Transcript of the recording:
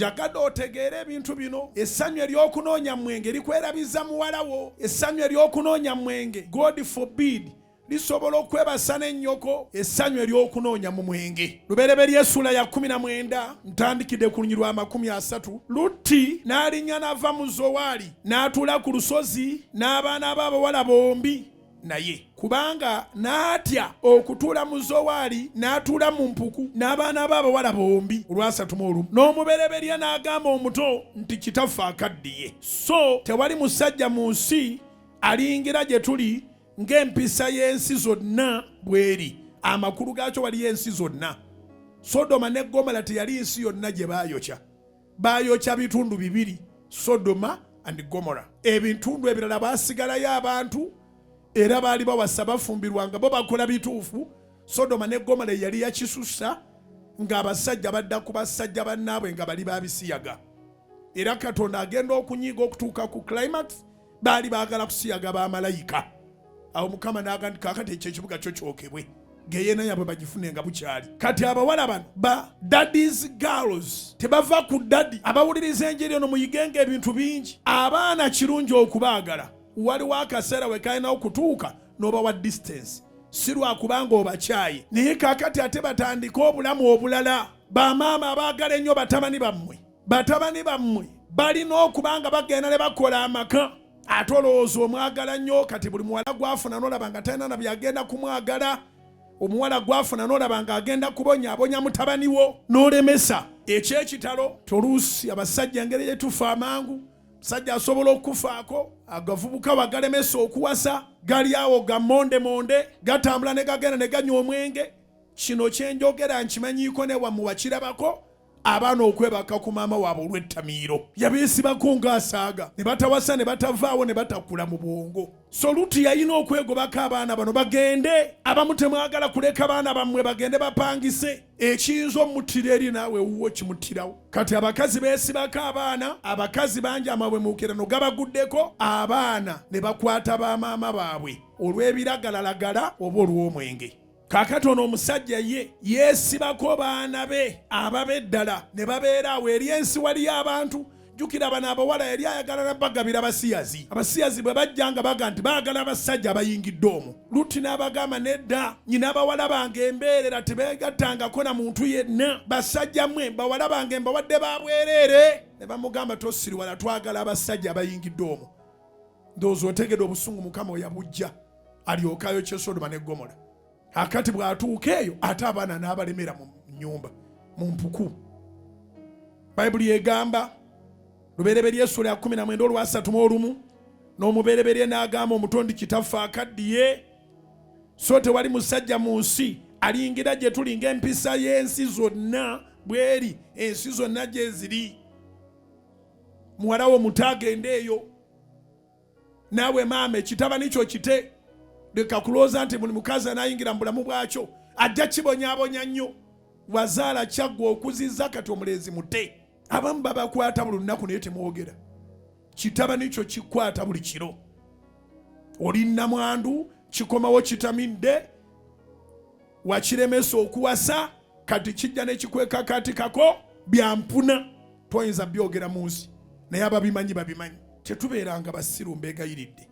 Njagadde otegeere ebintu bino. Essanyu ery'okunoonya mwenge likwerabiza muwala wo. Essanyu ery'okunoonya mwenge, God forbid, lisobola okwebasa n'ennyoko. Essanyu ery'okunoonya mu mwenge. Lubereberye essuula ya 19, ntandikidde ku lunyiriri lwa 30. Lutti n'alinnya n'ava mu Zowaali n'atuula ku lusozi n'abaana be abawala bombi naye, kubanga n'atya okutuula mu Zowaali, n'atuula mu mpuku n'abaana be abawala bombi. Olwasatu mu olumu, n'omubereberye n'agamba omuto nti, "Kitaffe akaddiye, so tewali musajja mu nsi alingira gye tuli ng'empisa y'ensi zonna bw'eri." Amakulu gaakyo, waliyo ensi zonna. Sodoma ne Gomora teyali nsi yonna gye baayokya. Baayokya bitundu bibiri, Sodoma and Gomora. Ebitundu ebirala baasigalayo abantu, era baali bawasa, bafumbirwa, nga bo bakola bituufu. Sodoma ne Gomora yali yakisusa, ng'abasajja badda ku basajja bannaabwe nga bali babisiyaga. Era Katonda agenda okunyiiga okutuuka ku climax, baali baagala kusiyaga bamalayika. Awo Mukama n'agamba nti, "Kaakati ekyo ekibuga kyo kyokebwe, geyena yabwe bagifune nga bukyali." Kati abawala bano ba daddy's girls tebava ku daddy. Abawuliriza enjiri eno, muyigenga ebintu bingi. Abaana kirungi okubaagala, waliwo akaseera we kalina okutuuka n'obawa distance, si lwakubanga obakyaye, naye kaakati ate batandike obulamu obulala. Bamaama abaagala ennyo batabani bammwe, batabani bammwe balina okuba nga bagenda ne bakola amaka. Ate olowooza omwagala nnyo, kati buli muwala gwafuna n'olaba nga talina na byagenda kumwagala. Omuwala gwafuna n'olaba ng'agenda kubonyaabonya mutabani wo n'olemesa. Ekyekitalo, toluusi abasajja engeri gyetufa amangu, musajja asobola okufaako agavubuka wagalemesa okuwasa, gali awo gamondemonde, gatambula ne gagenda ne ganywa omwenge. Kino kyenjogera nkimanyiiko, ne wammwe wakirabako, abaana okwebaka ku maama waabwe olw'ettamiiro yabeesibako ng'asaaga, ne batawasa, ne batavaawo, ne batakula mu bwongo. So Luti yalina okwegobako abaana bano bagende. Abamu temwagala kuleka baana bammwe bagende bapangise. Ekiyinza omuttira eri, naawe ewuwo kimuttirawo. Kati abakazi beesibako abaana. Abakazi bangi amabwemuukirano gabaguddeko, abaana ne bakwata bamaama baabwe olw'ebiragalalagala oba olw'omwenge. Kaakati ono omusajja ye yeesibako baana be ababe ddala ne babeera awo eri ensi waliyo abantu. Jjukira, bano abawala yali ayagala nabagabira basiyazi. Abasiyazi bwe bajja nga baga nti baagala abasajja abayingidde omwo, Lutti n'abagamba, "Nedda, nyina abawala bange embeerera tebeegattangako na muntu yenna. Basajja mmwe, bawala bange mbawadde ba bwereere." Ne bamugamba, "Tosiriwala, twagala abasajja abayingidde omwo." Ndowooza otegedde obusungu Mukama oyabujja alyoke ayokye Sodoma ne Gomora. Akati bw'atuuka eyo, ate abaana n'abalemera mu nnyumba mu mpuku. Bayibuli egamba, Lubereberye essula ya 19 olwasatu mu olumu, n'omubereberye n'agamba omuto nti, "Kitaffe akaddiye, so tewali musajja mu nsi alingira gye tuli ng'empisa y'ensi zonna bw'eri." Ensi zonna gye ziri. Muwala wo muto agende eyo. Naawe maama, ekitabani kyo kite. Leka kulowooza nti buli mukazi anaayingira mu bulamu bwakyo ajja kibonyaabonya nnyo. Wazaala, kyaggwa, okuzizza, kati omulenzi mute. Abamu babakwata buli lunaku naye temwogera. Kitabani kyo kikwata buli kiro, oli nnamwandu, kikomawo kitamidde, wakiremesa okuwasa, kati kijja nekikwekakatikako byampuna, toyinza byogera mu nsi, naye ababimanyi babimanyi. Tetubeeranga basiru, mbeegayiridde.